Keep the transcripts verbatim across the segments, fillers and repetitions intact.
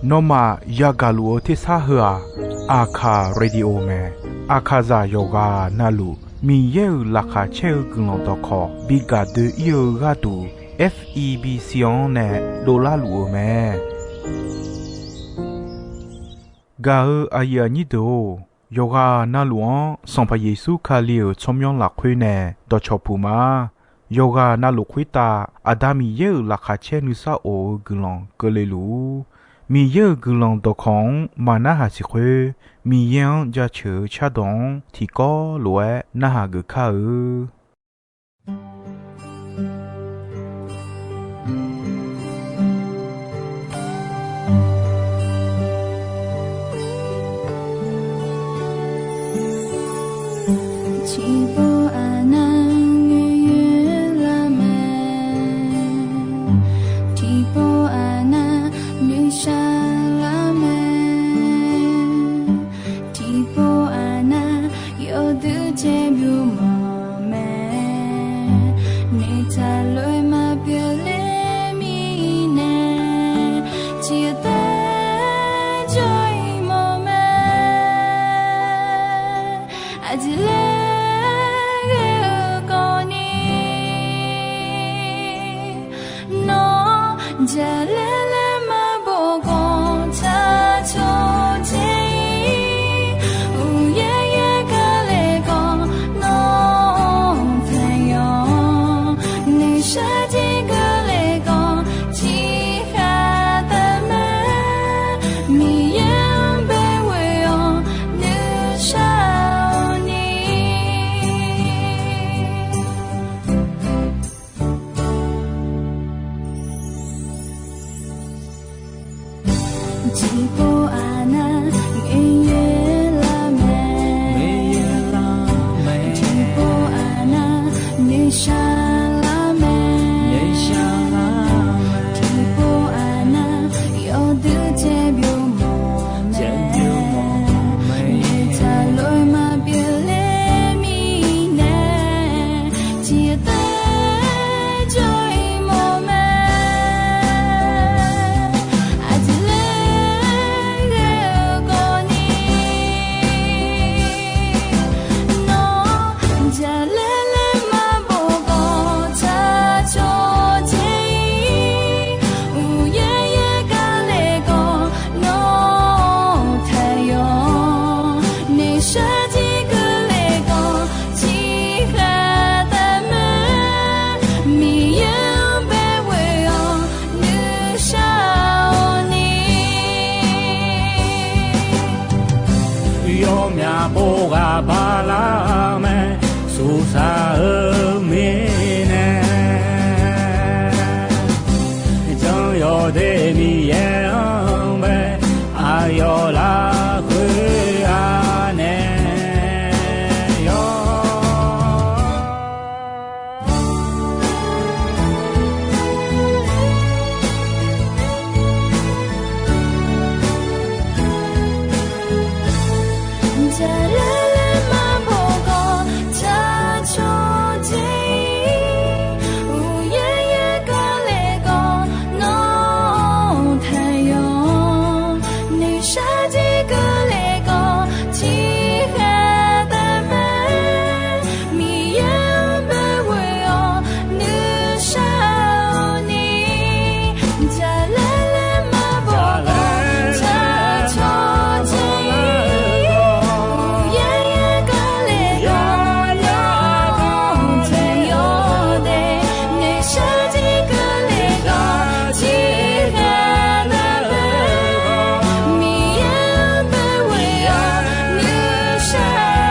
Nawmaf yagaq luf-eu tersar heu-aq, Aqkaq Radio mae. Aqkaqzaq yawqghaq navluf Miqyaer-euq laqkhaq caer-eu guiqlanq dawqkawq bi gaq doe-ir-eu gharduq, F E B C-anr nae dovlar luf-eu mae. Gaq-eu aqyuif aqnyir deuq-or, yawqghaq navluf-anr Sanqpaq Yeqsur Kali-euq tsawrmyanr lafkhoer nae dawqcawq puq ma. Yawqghaq navluf khoertav Aqda Miqyaer-euq laqkhaq caer nuisar of-eu guiqlanq keuvle luf-ur. Miqyaer-euq guiqlanq dawqkawq-anr maqnarhaq siq khoer, Miqyaer-anr jaceuq-eu cardawq-anr tiqkawv lof-aer narhaq geuf kar-eu. Tiqpov aqnav ngaeqyaer lar mae. Tiqpov aqnav nuishar lar mae. Tiqpov aqnav yawduq caer byov mawf mae. Noeqtaq lof-aer maqpyeuf ler mirnae, tiqtaer jawr-ir mawf mae. Aqjeq laer ghae-eu kawvni, nawr jaqlaer laer maqbof khawf, tsaqcawq dzae-ir uqyaer yaer gar le khawf, nawr taqyawf noeqshaq jir keuvle khawf, tiqkhaq taqmae. Miqyaer-anr baeqghoe-awr nuishar-awq ni. Tiqpov aqnav ngaeqyaer lar mae. Tiqpov aqnav nuishar lar mae. Tiqpov aqnav yawduq caer byov mawf mae. Noeqtaq lof-aer maqpyeuf ler mirnae, tiqtaer jawr-ir mawf mae. Aqjeq laer ghae-eu kawvni, nawr jaqlaer laer maqbof khawf, tsaqcawq dzae-ir uqyaer yaer gar le khawf, nawr taqyawf noeqshaq jir keuvle khawf, tiqkhaq taqmae. Miqyaer-anr baeqghoe-awr nuishar-awq ni. Yawmyaq pov ghaq bala mae, suqsaq-eu mirnae, jan yawdaef Miqyaer-anr bae, aqyawf lafkhoer-a nae yawr. Jaqlaer laer maqbof khawf, tsaqcawq dzae-ir uqyaer yaer gar le khawf, nawr taqyawf noeqshaq jir keuvle khawf, tiqkhaq taqmae. Miqyaer-anr baeqghoe-awr nuishar-awq ni. Jaqlaer laer maqbof khawf, tsaqcawq dzae-ir uqyaer yaer gar le khawf, nawr taqyawf daef noeqshaq jir keuvle khawf, tiqkhaq taqmae. Miqyaer-anr baeqghoe-awr nuishar-awq ni.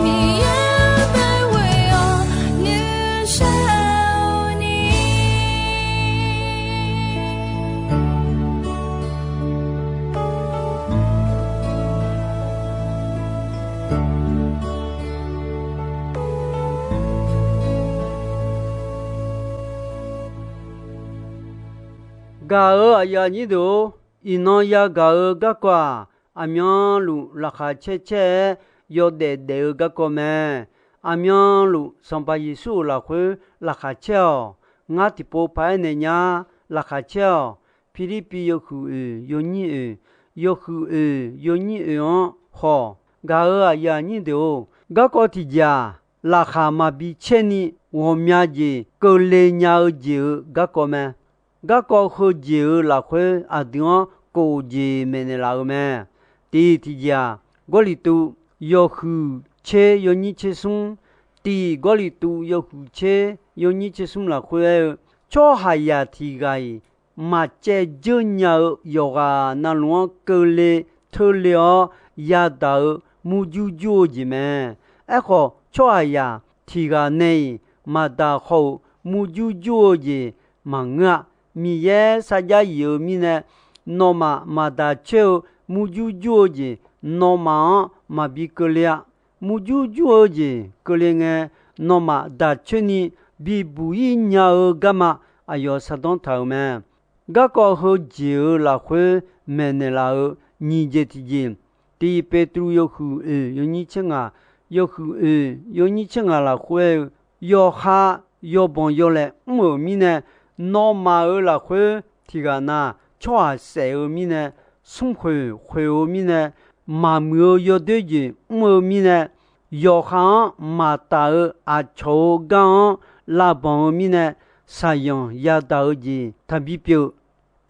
Miqyaer-anr baeqghoe-awr nuishar-awq ni. Gaq-euq aqyuif aqnyir deuq-or, iqnan yagaq-eu garkawv-aq, aqmyanluf laqkhaq caer caer-aer yawdaef daef-eu garkawv mae. Aqmyanluf Sanqpaq Yeqsur-euq lafkhoer laqkhaq caer-awq. ngar tiqpov paq-aer naeq nya. Laqkhaq caer-awq. Pirlirpiv yawhuiq oeq yawnyir oeq, yawhuiq oeq yawnyir oeq-anr haw-awq. Gaq-euq aqyuif aqnyir deuq-or, garkawv tiqjeq-aq, laqkhaq maqbi caer ni ghawqmya jeq keuvle nya-eu jeq-euq garkawv mae. Garkawv heujeq-euq lafkhoer aqdui-anr kof-eu jeq maeqnaeq laf-euq mae. Tiq tiqjeq-aq, Gawrliqtu yawhuiq tser yawnyir tser smr, tiq Gawrliqtu yawhuiq tser yawnyir tser smr lafkhoer aer-eu, tsawrhaqzaq tiq ghaq-iq maqcaev dzeur nya-eu yawqghaq navluf-anr keuvle teule-awr yadaq-eu murjur jur-eu jeq mae. Aerkhawf, tsawrhaqzaq tiq ghaq nae-iq maqdaq haw-euq murjur jur-eu jeq maqngeur-a. Miqyaer sarjax yif-eu mirnae, nawmaf maqdaq coer-eu murjur jur-eu jeq, nawmaf-anr maqbi keuvle-a. Murjur jur-eu jeq keuvle ngae, nawmaf daq coer ni bibuq-ir nya-eu garma aqyawf shardanr taq-euq mae. Garkawv heujeq-euq lafkhoer maeqnaeq laf-euq nyiq jeq tiqjeq, tiq Beqtuvluv yawhuiq oeq yawnyir tser ngaq, yawhuiq oeq yawnyir tser ngaq lafkhoer aer-eu, yawqha yawbanq yawlaeq mr-euq mirnae, nawmaf-euq lafkhoer tiq ghaq na tsawrhaq saef-eu mirnae, smrkhoeq khoeq-eu mirnae, maqmuiq-eu yawdoer jeq mr-eu mirnae, yawqha-anr maqtaf-eu aqcawq-euq gar-anr lavbanq-eu mirnae, saqyanq yadaq-eu jeq taqbi pyeuf.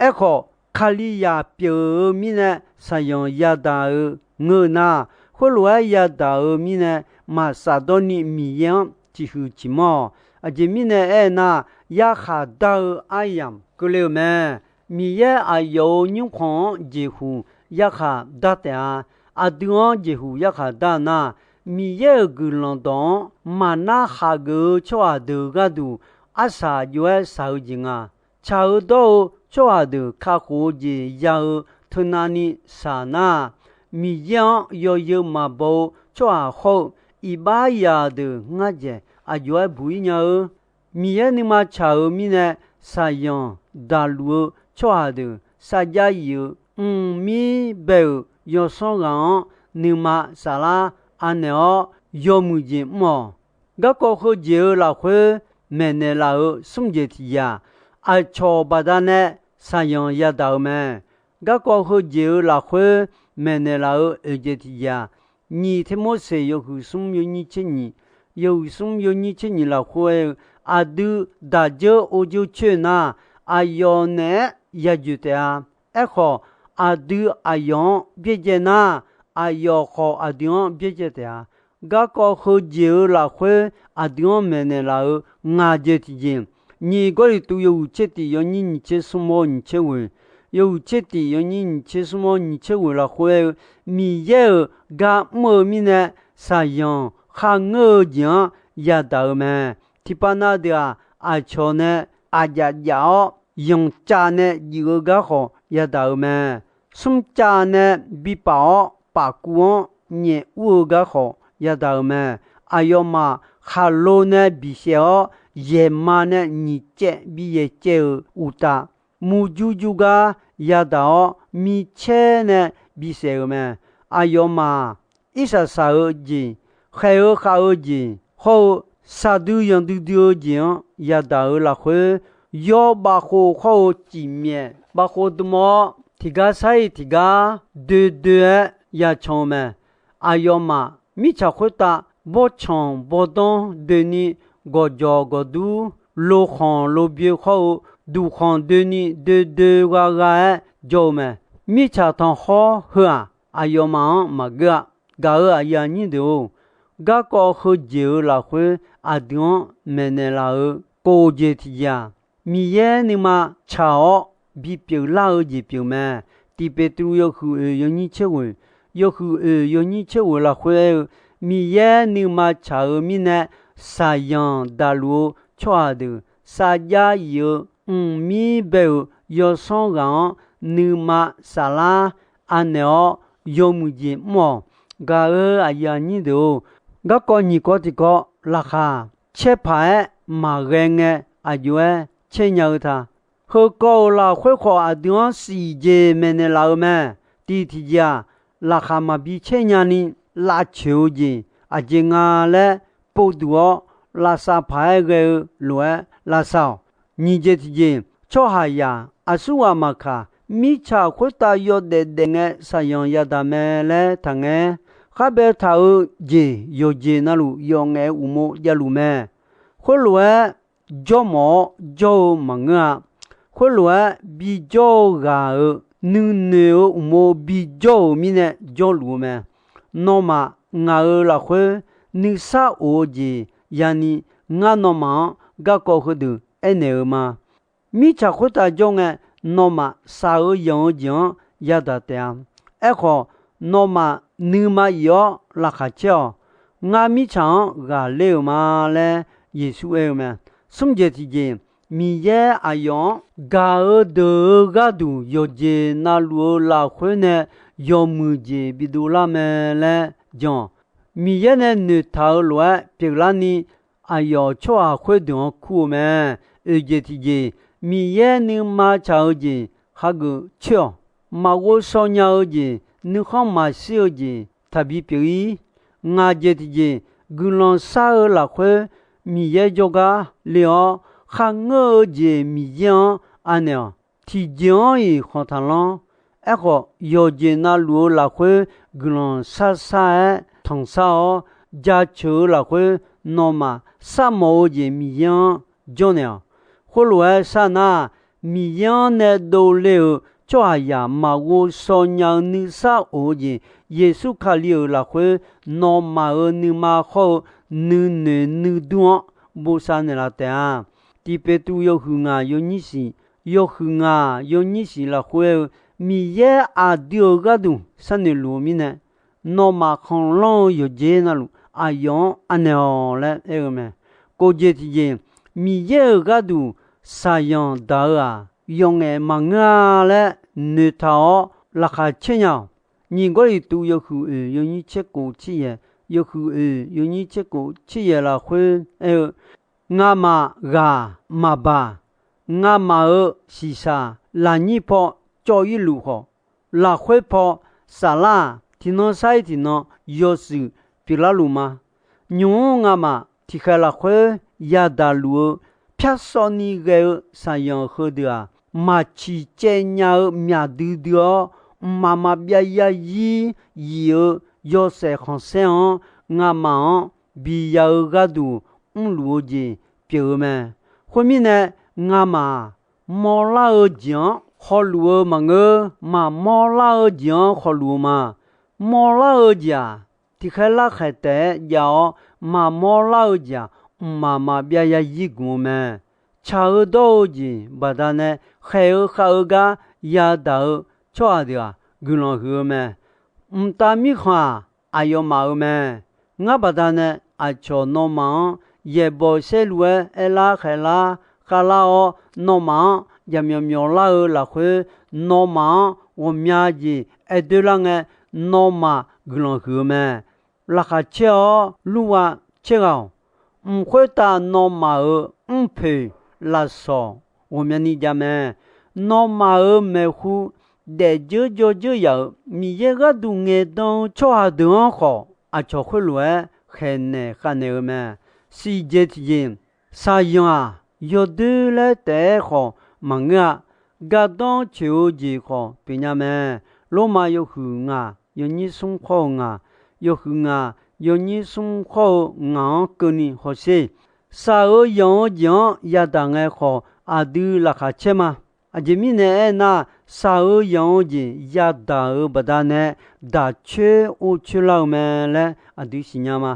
Aerkhawf, Kalizaq pyeuf-eu mirnae saqyanq yadaq-eu ngeur nar, khoerlof-aer yadaq-eu mirnae maqsaf dawrni Miqyaer-anr ciqhuiq ciqmanr-awq. Aqjeq mirnae aernar, yarkhaq dar-eu aryamq keuvle-euq mae. Miqyaer aqyawf-euq nymrkhanq-anr jeqhuq yarkhaq dar taef-a. Aqdui-anr jeqhuq yarkhaq dar nar, Miqyaer-euq guiqlanq dawq-anr maqnar khaqgeuf-eu tsawrhaq deuq gharduq arsaq jov-aer shaq-eu jeq nga. Tsaq-eu dawr-eu tsawrhaq deuq kakhof-eu jeq ya-eu teunavni shaq nar, Miqyaer-anr yawzeu maqbaw-eu tsawrhaq hawr-eu iqbax zaqdeuq ngar dzaeq aqjox-aer buq-ir nya-eu. Miqyaer nuima tsaq-euq mirnae, saqyanq daqluf-eu tsawrhaq deuq sarjax yif-eu mqmir bae-euq yawsanr ghaq-anr nuima saflar anaeq-awr yawmuiq jeq mr-awq. Garkawv heujeq-euq lafkhoer maeqnaeq laf-euq smr jeq tiqjeq-aq, aqcawq baqdanae saqyanq yadaq-eu mae. Garkawv heujeq-euq lafkhoer maeqnaeq laf-euq oeq jeq tiqjeq-aq, nyiq Tirmorseq yawhuiq smr yawnyir tser nyiq, yawhuiq smr yawnyir tser nyiq lafkhoer aer-eu, aqdui daq dzeur or dzeur coer nar, aqyawf naeq-aer ya joeq taef-a. Aerkhawf, aqdui aqyawf-anr byaerdzae nar, aqyawf khawf aqdui-anr byaerdzae taef-a. Garkawv heujeq-euq lafkhoer aqdui-anr maeqnaeq laf-euq ngaq jeq tiqjeq, nyiq Gawrliqtu yawhuiq tser tiq yawnyir nyiq tser smr-awr nyiq tser ghoeq, yawhuiq tser tiq yawnyir nyiq tser smr-awr nyiq tser ghoeq lafkhoer aer-eu, Miqyaer-euq gar mr-eu mirnae, saqyanq kharngeur-eu jeq-anr yadaq-eu mae. Tiqpav na deuq-aq, aqcawq nae aqjaf jaf-awr yanqcav nae jif-eu gar khawf yadaq-eu mae. Smrcav nae bipaf-awr pafkuv-anr nyaef ur-eu gar khawf yadaq-euq mae. Aqyawfmaf khaqlo nae bisaef-awr yaeqma nae nyiq caev bi yaeq caev-euq uqtaf, murjur jur gar yadaq-awr micaer nae bisaef-euq mae. Aqyawfmaf irsaq saq-eu jeq, khaeq-eu khav-eu jeq hawr-eu, saqdui yanqdui dui-eu jeq-anr yadaq-euq lafkhoer, yawr bavkhov hawr-eu cifmyaef bavkhov dm-awr, tiqgar sar-iq tiqgar doe doe-aer yacan-eu mae. Aqyawfmaf mirtsaq khoertav bawrtsanq bawrdanr doeni, gawqjawq gawqdur, lokhanq lobyoe hawr-eu, duqkhanq doeni doe doe gha gha-aer jawr-eu mae. Mirtsaq tanqkhawr heu-aq, aqyawfmaf-anr maqgeur-a. Gaq-euq aqyuif aqnyir deuq-or, garkawv heujeq-euq lafkhoer aqdui-anr maeqnaeq laf-euq kof jeq tiqjeq-aq, Miqyaer nuima tsaq-awr bipyeuf lar-eu jeq pyeuf mae. Tiq Beqtuvluv yawhuiq oeq yawnyir tser ghoeq, yawhuiq oeq yawnyir tser ghoeq lafkhoer aer-eu, Miqyaer nuima tsaq-euq mirnae, saqyanq daqluf-eu tsawrhaq deuq sarjax yif-eu mqmir bae-euq yawsanr ghaq-anr nuima saflar anaeq-awr yawmuiq jeq mr-awq. Gaq-euq aqyuif aqnyir deuq-or, garkawv nyiq kawv tiqkawv laqkhaq caer paq-aer maqghae ngae, aqjox-aer caer nya-eu ta. Heukawv-euq lafkhoer khawf aqdui-anr siq jeq maeqnaeq laf-eu mae. Tiq tiqjeq-aq, laqkhaq maqbi caer nyani lavcoeq-eu jeq aqjeq nga laer povduq-awr, lavsav paq-aer ghae-eu lof-aer lavsav-awq. Nyiq jeq tiqjeq, tsawrhaqzaq aqsurghaq maqkaq, mirtsaq khoertav yawdaef daef ngae shaqzanq yadaq mae laer taqngaer. Khar baetaq-eu jeq yawqjeq navluf yawf ngaef-eu uqmov javluf mae. Khoerlof-aer jawrmawf-awr jawr-eu maqngeur-a. Khoerlof-aer bijawr-eu ghaq-euq nuinoeq-eu uqmov bijawr-euq mirnae jawrluf-eu mae. Nawmaf ngaq-euq lafkhoer nuisar of-eu jeq yani, ngar nawmaf-anr garkawv heudeuq aernaeq-eu ma. Mirtsaq khoertav jawr ngae, nawmaf shaq-eu yanq-eu jeq-anr yadaq taef-a. Aerkhawf, nawmaf nuima if-awr laqkhaq caer-awq. Ngar mirtsaq-anr ghaqler-euq ma laer Yeqsur aer-eu mae. Smr jeq tiqjeq, Miqyaer aqyawf-anr gaq-eu deuq-euq gharduq yawqjeq navluf-eu lafkhoer nae yawmuiq jeq bidov lar mae laer jan-awq. Miqyaer nae noeqtaq-eu lof-aer pyeuflarni, aqyawf tsawrhaq khoerdeuq-anr kur-eu mae. Oeq jeq tiqjeq, Miqyaer nuima tsaq-eu jeq hageuf coer-awq. Maqghov shaw nya-eu jeq, nuikhanr maqshir-eu jeq taqbi pyeuf-ir. Ngaq jeq tiqjeq, guiqlanq shar-eu lafkhoer Miqyaer jawrgar le-awr, kharngeur-eu jeq Miqyaer-anr anaeq-awq. Tiqjeq-anr-iq khanq taqlanr. Aerkhawf, yawqjeq navluf-eu lafkhoer guiqlanq sharshar-aer tanqshar-awr, jaceuq-eu lafkhoer nawmaf sharmawf-eu jeq Miqyaer-anr janrnaeq-awq. Khoerlof-aer sharnar, Miqyaer-anr nae dovle-euq tsawrhaqzaq maqghov shaw nya-eu nuisar of-eu jeq, Yeqsur Kali-euq lafkhoer nawmaf-euq nuima hawr-eu nuinoeq nuidur-anr bosav naeqlaf taef-a. Tiq Peqtruv yawhuiq ngaq yawnyir shiq, yawhuiq ngaq yawnyir shiq lafkhoer-eu, Miqyaer aqdui-euq gharduq sharnoeq luf-eu mirnae, nawmaf khanqlanr-eu yawqjeq navluf aqyawf-anr anaeq-awq laer aer-eu mae. Kof jeq tiqjeq, Miqyaer-euq gharduq shaqzanq daq-eu-aq, yawf ngaef maqngeur-a laer noeqtaq-awr laqkhaq caer nya-awq. Nyiq Gawrliqtu yawhuiq oeq yawnyir tser kof tser yaeq, yawhuiq oeq yawnyir tser kof tser yaeq lafkhoer aer-eu, ngamaf ghaq maqbaq, ngamaf-euq shiqshaq lafnyir paw cawv-ir luf khawf, lafkhoer paw saflar-aq, tiqnan sar-ir tiqnan yawshuif pyeuflar luf ma. Nymq-mr ngamaf tiqkhaeq lafkhoer yadaq luf-eu pyarshawvni ghae-eu shaqzanq heudeuq-aq, maq ciqcaev nya-eu myaq duidui-awr, mqmaq maqbyav yarzir yif-eu yawshaef khanqsaer-anr ngamaf-anr biya-eu gharduq mrluf-eu jeq pyeuf-eu mae. Khoermirnae, ngamaf-aq, mawrlar-eu jeq-anr hawluf-eu maqngeur, maqmawr lar-eu jeq-anr hawluf-eu ma. Mawrlar-eu jeq-aq, tiqkhaer larkhaeq taef-aer jav-awr, maqmawr lar-eu jeq-aq, mqmaq maqbyav yarzir gmq-eu mae. Tsaq-eu dawr-eu jeq baqdanae khaeq-eu khav-eu gar yadaq-eu tsawrhaq deuq-aq, guiqlanq huiq-eu mae. Mqtav Mirkhanq-aq, aqyawfmaf-euq mae. Ngar baqdanae aqcawq nawmaf-anr yaeqbawq saerlu-aer aerlar khaeqlar khavlar-awr, nawmaf-anr jaqmyawf myawflar-eu lafkhoer, nawmaf-anr ghawqmya jeq aer doerlar ngae, nawmaf guiqlanq huiq-eu mae. Laqkhaq caer-awr lurghav caer ghaq-awq. Mq khoertav nawmaf-euq mrpoeq lafsawq ghawqmyani jav mae. Nawmaf-euq maeqhu daefdzeur dzawdzeur yaf-euq Miqyaer gharduq ngaeqdan-eu tsawrhaq deuq-anr khawf, aqcawq khoerlof-aer khaeqnaeq khavnaeq-eu mae. Siqjeq tiqjeq, shaqzanq-aq, yawdoer laer taef-aer khawf maqngeur-a. Gardanr coeq-eu jeq khawf pyeufnya mae. Lormav yawhuiq ngaq yawnyir smr khawr-eu ngaq, yawhuiq ngaq yawnyir smr khawr-eu ngaq-anr keuvni hawsher. Shaq-eu yanq-eu jeq-anr yadaq ngae khawf, aqdui laqkhaq caer ma. Aqjeq mirnae aernar, shaq-eu yanq-eu jeq yadaq-euq baqdanae daq coer or coer lar-eu mae laer aqdui siqnya ma.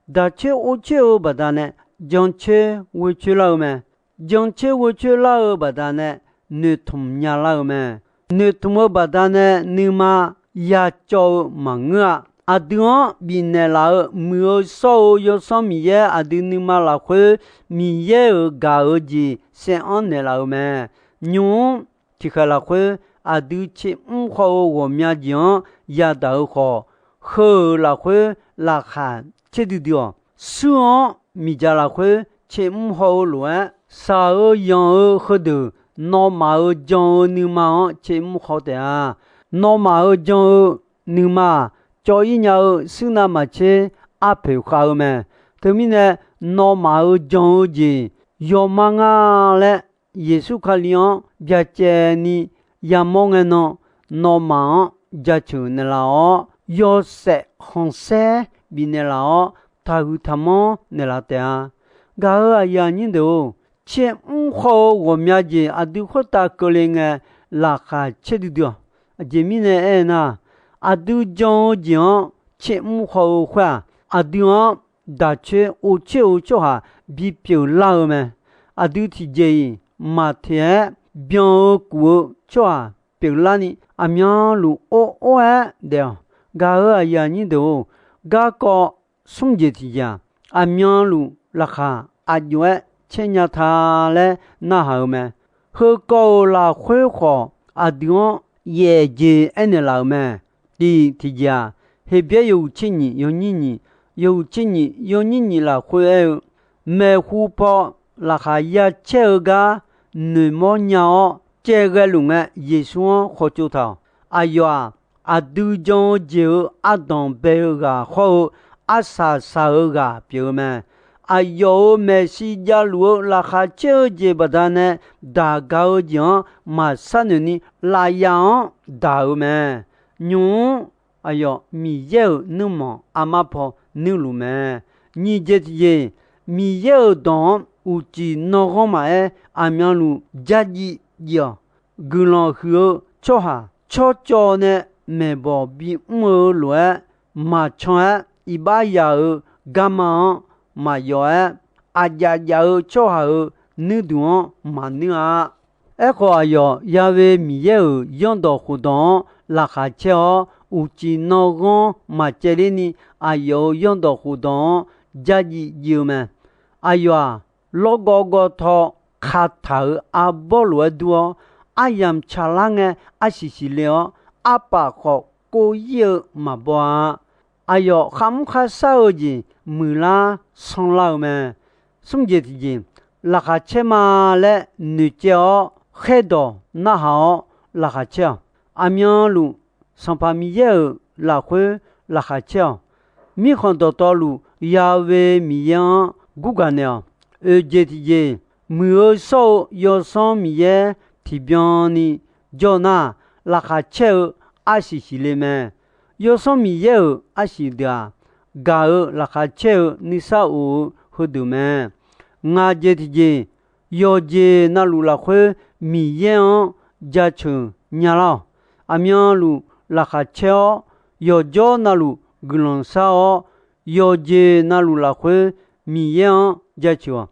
Daq coer or coer-eu baqdanae jan coer ghoe coer lar-eu mae. Jan coer ghoe coer lar-eu baqdanae noeqtmq nya lar-eu mae. Noeqtmq-eu baqdanae nuima yacawv-eu maqngeur-a. Aqdui-anr bifnaeq laf-eu Muiq-eu Shawr-eu Yawsanr Miqyaer aqdui nuima lafkhoer Miqyaer-euq gaq-eu jeq saeranr naeqlaf-eu mae. Nymq-mr tiqkhaeq lafkhoer aqdui tsermr khawr-eu ghawqmya jeq-anr yadaq-eu khawf, heu-euq lafkhoer laqkhaq caer duidui-awq. Shuir-anr miqdzaq lafkhoer tsermr haw-eu lof-aer, shaq-eu yanq-eu heudeuq nawmaf-euq jan-eu nuima-anr tsermr haw taef-a. Nawmaf-euq jan-eu nuima-aq, cawv-ir nya-eu shuir navmaqtser arpoeq khav-eu mae. Teumirnae, nawmaf-euq jan-eu jeq yawma nga laer Yeqsur Kali-anr byacaevni yamawr ngae nan, nawmaf-anr jaceuq naeqlaf-awr, yawshaef khanqsaer bifnaeq laf-awr, taqhuiq taqmanr naeqlaf taef-a. Gaq-euq aqyuif aqnyir deuq-or, caermr khawf-eu ghawqmya jeq aqdui khoertav keuvle ngae, laqkhaq caer duidui-awq. Aqjeq mirnae aernar, aqdui jan-eu jeq-anr caermr khawf-eu khoer-aq, aqdui-anr daqcoer ovcoer-eu tsawrhaq bipyeuf lar-eu mae. Aqdui tiqjeq-iq maqteq-aer byan-eu kuf-eu tsawrhaq pyeuflarni, aqmyanluf or or-aer daef-awq. Gaq-euq aqyuif aqnyir deuq-or, garkawv smr jeq tiqjeq-aq, aqmyanluf laqkhaq aqjox-aer caer nya ta laer narhaq-eu mae. Heukawv-euq lafkhoer khawf, aqdui-anr yaef jeq aernaeq laf-euq mae. Tiq tiqjeq-aq, Heqbyaer yawhuiq tser nyiq yawnyir nyiq, yawhuiq tser nyiq yawnyir nyiq lafkhoer aer-eu, maeqhu paw laqkhaq ya caer-eu gar noeqmawr nya-awr caevghae luf ngae, Yeqsur-anr khawtsov taq-awq. Aqyawf-aq, aqdui jan-eu jeq-euq ardanq bae-eu ghaq hawr-eu, arsaq saq-eu ghaq pyeuf-eu mae. Aqyawf-euq maeqshi javluf-eu laqkhaq caer-eu jeq baqdanae, daq gaq-eu jeq-anr maqsharnoeq ni, lafyaf-anr daq-eu mae. Nymq-mr aqyawf Miqyaer-euq nuirmanq armar paw nuirluf mae. Nyiq jeq tiqjeq, Miqyaer-euq dawq-anr uqcif nanghanr maqaer, aqmyanluf dzardziv dziv-awq. Guiqlanq huiq-eu tsawrhaq tsawrcawv nae maeqbawq bimr-eu lof-aer, maqcan-aer iqbax yaq-euq garma-anr maqyawf-aer, aqjav jav-eu tsawrhaq-euq nuirduq-anr maqnuir-a. Aerkhawf, aqyawf Ya'we Miqyaer-euq zanrdawq khofdawq-anr laqkhaq caer-awr, uqcif nanghanr maqcaevler ni, aqyawf-euq zanrdawq khofdawq-anr dzardziv dziv-eu mae. Aqyawf-aq, lawrgawv gawv taw kataq-euq arbawr lof-aer dur-awr, aryamq tsaqlar ngae arsiq siqle-awr, arpaf khawf kov ir-eu maqbaw-a. Aqyawf kharmr kharshar-eu jeq muiqlar sanrlar-eu mae. Smr jeq tiqjeq, laqkhaq caer ma laer noeqcaev-awr khaerdawq narhaq-awr laqkhaq caer-awq. Aqmyanluf Sanqpaq Miqyaer-euq lafkhoer laqkhaq caer-awq. Mirkhanq dawqtawvluf Ya'we Miqyaer-anr gurgaq naeq-awq. Oeq jeq tiqjeq, muiq-eu shawr-eu Yawsanr Miqyaer tiqbyan ni jawr nar, laqkhaq caer-eu arsiq siqle mae. Yawsanr Miqyaer-euq arsiq deuq-aq, gaq-eu laqkhaq caer-eu nuisar of-eu heudeuq mae. Ngaq jeq tiqjeq, yawqjeq navluf lafkhoer Miqyaer-anr jaceuq nyalar-awq. Aqmyanluf laqkhaq caer-awr, yawqjawr navluf guiqlanq shar-awr, yawqjeq navluf lafkhoer Miqyaer-anr jaceuq-awq.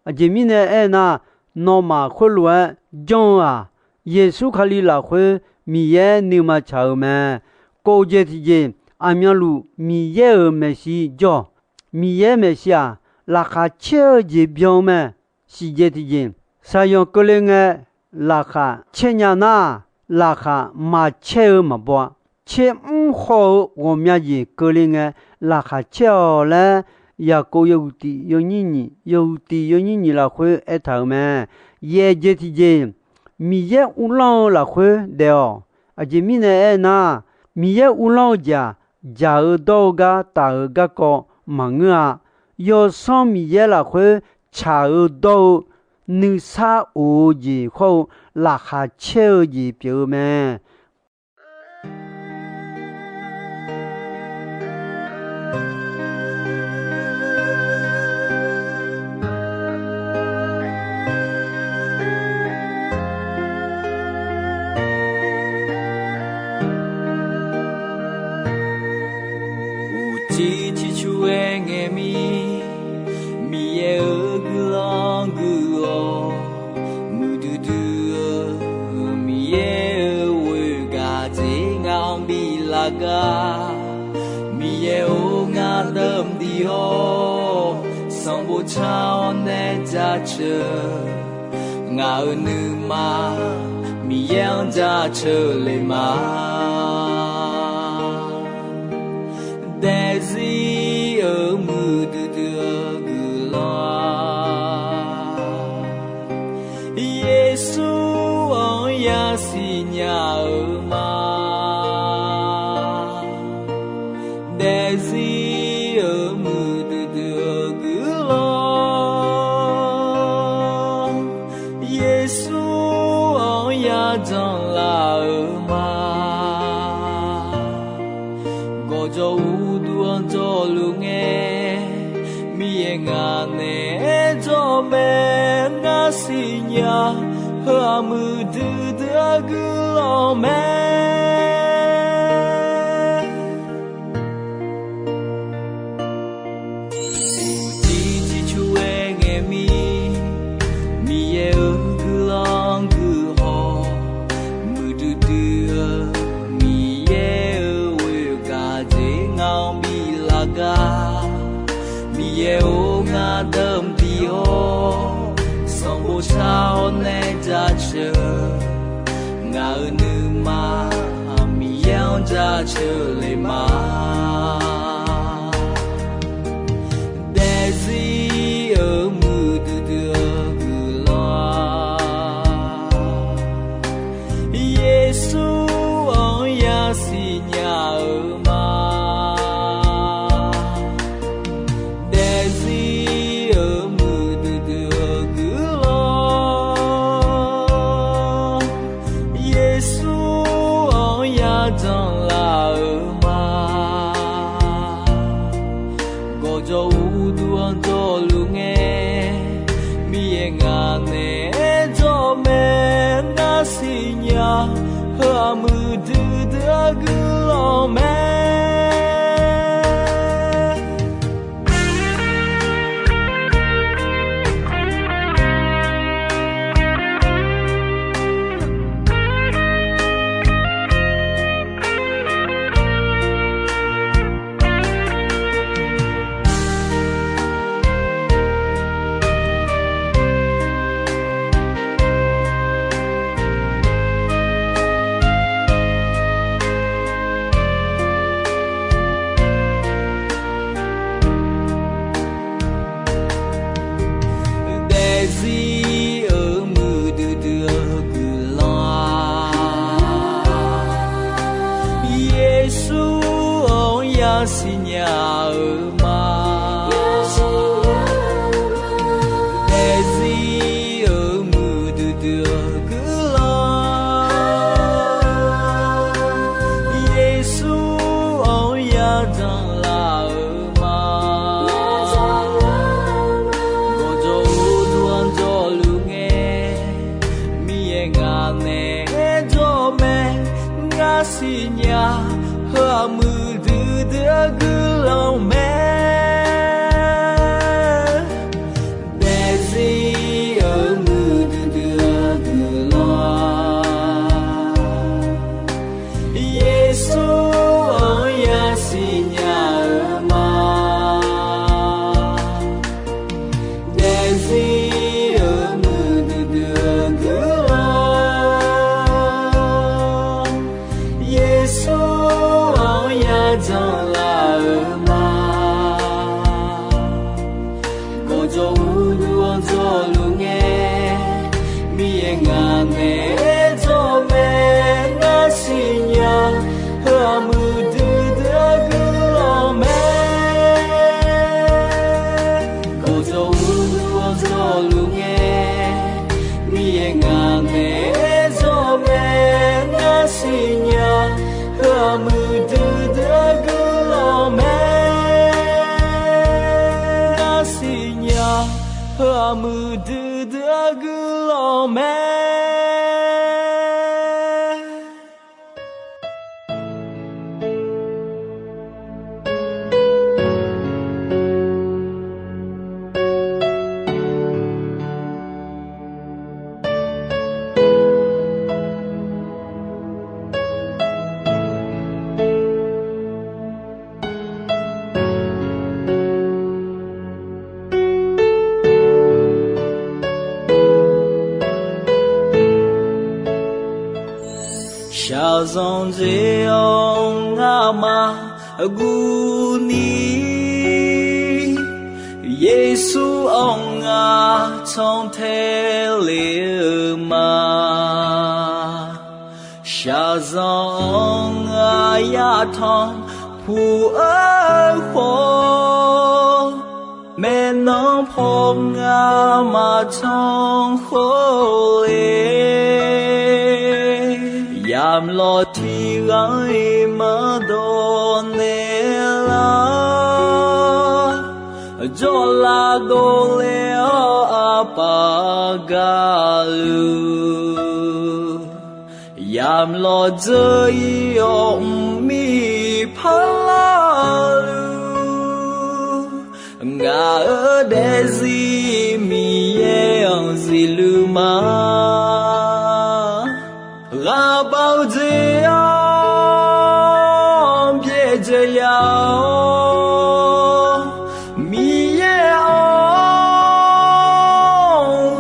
Aqjeq mirnae aernar, nawmaf khoerlof-aer janr-eu-aq, Yeqsur Kali lafkhoer Miqyaer nuima tsaq-euq mae. Kof jeq tiqjeq, aqmyanluf Miqyaer-euq maeqshi jawr-awq. Miqyaer maeqshi-aq, laqkhaq caer-eu jeq byan-eu mae. Siq jeq tiqjeq, shaqyanq keuvle ngae laqkhaq caer nya nar, laqkhaq maqcaer-eu maqbaw-a. Caer mr khawf-eu ghawqmya jeq keuvle ngae, laqkhaq caer-awq laer, Yaqkov yawhuiq tiq yawnyir nyiq, yawhuiq tiq yawnyir nyiq lafkhoer aertaq-euq mae. Yaeq jeq tiqjeq, Miqyaer uvlanr-eu lafkhoer daef-awq. Aqjeq mirnae aernar, Miqyaer uvlanr-eu jeq-aq, dzaq-eu dawr-eu gar taf-eu garkawv maqngeur-a. Yawsanr Miqyaer lafkhoer tsaq-eu dawr-eu nuisar of-eu jeq hawr-eu laqkhaq caer-eu jeq pyeuf-eu mae. Uqcif ciqcur-aer ngae mir, Miqyaer-euq guiqlanq guiq-awq. Muiqdui dui-eu Miqyaer-euq ghoer gaq dzer ngaq-anr bi lar gar. Miqyaer-or, ngar deuq mqdiq-awr, sanqbof car-awr nae jaceuq. Ngaq-euq nuima Miqyaer-anr jaceuq le ma. Daefzir-euq muiqdui dui-eu guiqlanq-aq, Yeqsur-anr yasiq nya-eu ma. Daefzir-euq muiqdui dui-eu guiqlanq-aq, Yeqsur-anr yajanr laf-euq ma. Gawqjawq uqduq-anr jawrluf ngae, Miqyaer ngaq naeq-aer jawr mae. Ngar siqnya, heu-aq muiqdui dui-eu guiqlanq mae. Uqcif ciqcur-aer ngaeq mir, Miqyaer-euq guiqlanq guiqhaw, muiqdui dui-eu Miqyaer-euq ghoer-eu gaq jeq ngaq-anr bi lar gar. Miqyaer-or, ngar deuq mqdiq-awr, sanqbof shar-awr nae jaceuq-eu, ngaq-euq nuima Miqyaer-anr jaceuq le ma. Daefzir-euq muiqdui dui-eu guiqlanq-a, Yeqsur-anr yasiq nya-eu ma. Daefzir-euq muiqdui dui-eu guiqlanq, Yeqsur-anr yajanr laf-euq ma. Gawqjawq uqduq-anr jawrluf ngae, Miqyaer ngaq naeq-aer jawr mae. Ngar siqnya, heu-aq muiqdui dui-eu guiqlanq mae. Daefzir-euq muiqdui dui-eu guiqlanq-a, Yeqsur-anr yasiq nya-eu ma. Daefzir-euq muiqdui dui-eu guiqlanq, Yeqsur-anr yajanr laf-euq ma. Gawqjawq uqduq-anr jawrluf ngae, Miqyaer ngaq naeq-aer jawr mae. Ngar siqnya, heu-aq muiqdui dui-eu guiqlanq mae. Daefzir-euq muiqdui dui-eu guiqlanq-a, Yeqsur-anr yasiq nya-eu ma. Daefzir-euq muiqdui dui-eu guiqlanq, Yeqsur-anr yajanr laf-euq ma. Gawqjawq uqduq-anr jawrluf ngae, Miqyaer ngaq naeq-aer jawr mae. Ngar siqnya, heu-aq muiqdui dui-eu guiqlanq mae. Gawqjawq uqduq-anr jawrluf ngae, Miqyaer ngaq naeq-aer jawr mae. Ngar siqnya, heu-aq muiqdui dui-eu guiqlanq mae. Ngar siqnya, heu-aq muiqdui dui-eu guiqlanq mae. Shaqzanq jeq-anr ngamaf guvni, Yeqsur-anr ngar cantae le-eu ma. Shaqzanq-anr ngar yatanq puq-eu khawf, maeq Nanrpaw ngamaf canrkhov le, yamq lawq tiq ghaq-iq maqdawq naeqlar, jawrlav dovle-awr aqpaf gaqluf, yamq lawq dzeur-ir-awq mqmir parlar-eu, ngaq-euq daefzir Miqyaer-anr zifluf ma. Ghaqbav-eu jeq-anr byaerdzae ya-awr, Miqyaer-anr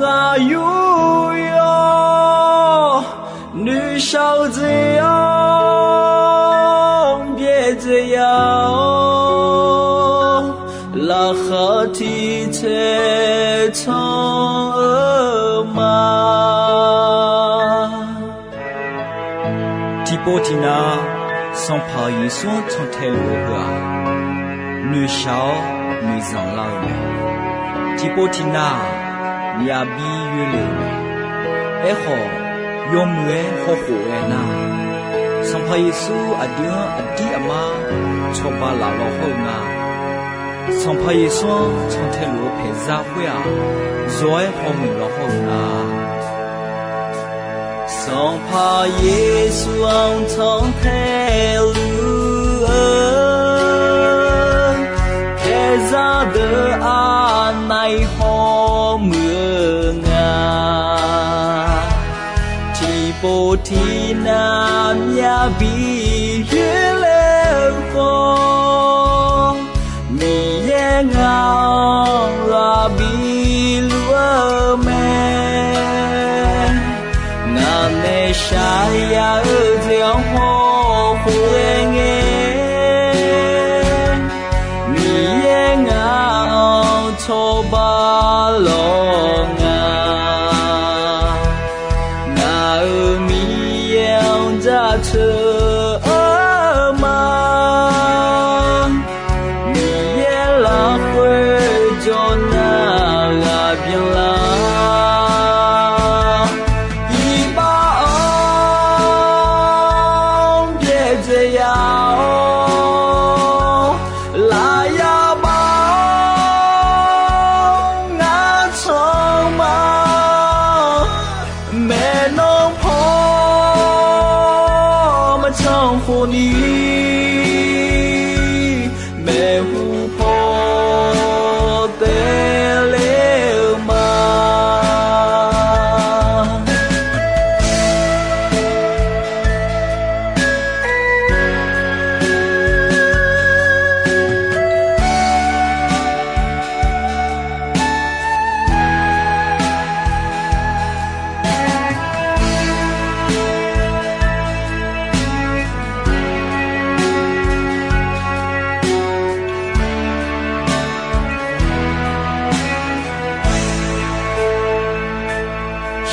ghaq yuryawr, noeqshaq-eu jeq-anr byaerdzae ya-awr, laqkhaq tiq tsaev canr-eu ma. Tiqpov tiqnav, Sanqpaq Yeqsur-anr cantae luf-eu heu-aq, noeqshaq-awr noeqzanq lar-eu mae. Tiqpov tiqnav-aq, myavbi yoelef-euq mae. Aerkhawf, yawmuiq-aer hawkhof ghae nar, Sanqpaq Yeqsur aqdui-anr aqdir aqmar cawba laf law hawr-eu nga. Sanqpaq Yeqsur-anr cantae luf-eu paeqzar khoer-aq, zawq-aer hawmuiq law hawr-eu nga. Sanqpaq Yeqsur-anr cantae luf-eu paeqzar deuq aqnaeq hawmuiq-eu nga. Tiqpov tiqnav myavbi yoerler-eu khawf, Miqyaer ngaq-anr ghaq biluf-eu mae. Ngaq nae shaqya-eu jeq-anr hawkhof ghae ngae, Miqyaer ngaq-anr cawba lawq nga. Ngaq-euq Miqyaer-anr jaceuq-eu ma. Miqyaer lafkhoer jawrnya ghaq byanlar, iqbax-anr byaerdzae ya-awr, lafyaq baf-awr ngar canr ma. Maeqnan paw maqcanr khofni, maeqhu paw taeler-eu ma.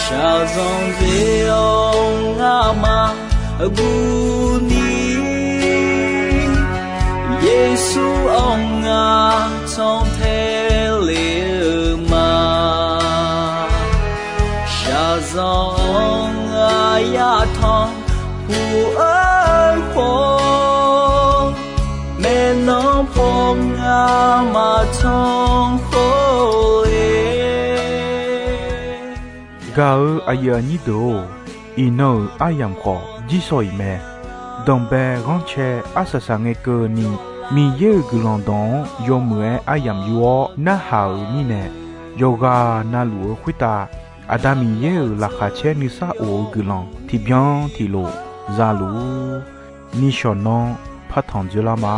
Shaqzanq dzer-awr ngamaf guvni, Yeqsur-anr ngar cantae le-eu ma. Shaqzanq-anr ngar yatanq puq-eu khawf, maeqnan paw ngar maqtanq khawf-e. Gaq-eu aqyuif aqnyir deuq-or, iqnan-euq aryamq khawf jirsawq iq mae. Danqbae ghanrcae arsaq saq ngae keuvni, Miqyaer-euq guiqlanq dawq-anr yawmuiq-aer aryamq yur-awr narhaq-euq mirnae, yawqghaq na luf-eu khoertav Aqda Miqyaer-euq laqkhaq caer nuisar of-eu guiqlanq tiqbyan tiqlof za luf-ur. Nishawq nanr partanq dzoerlar ma.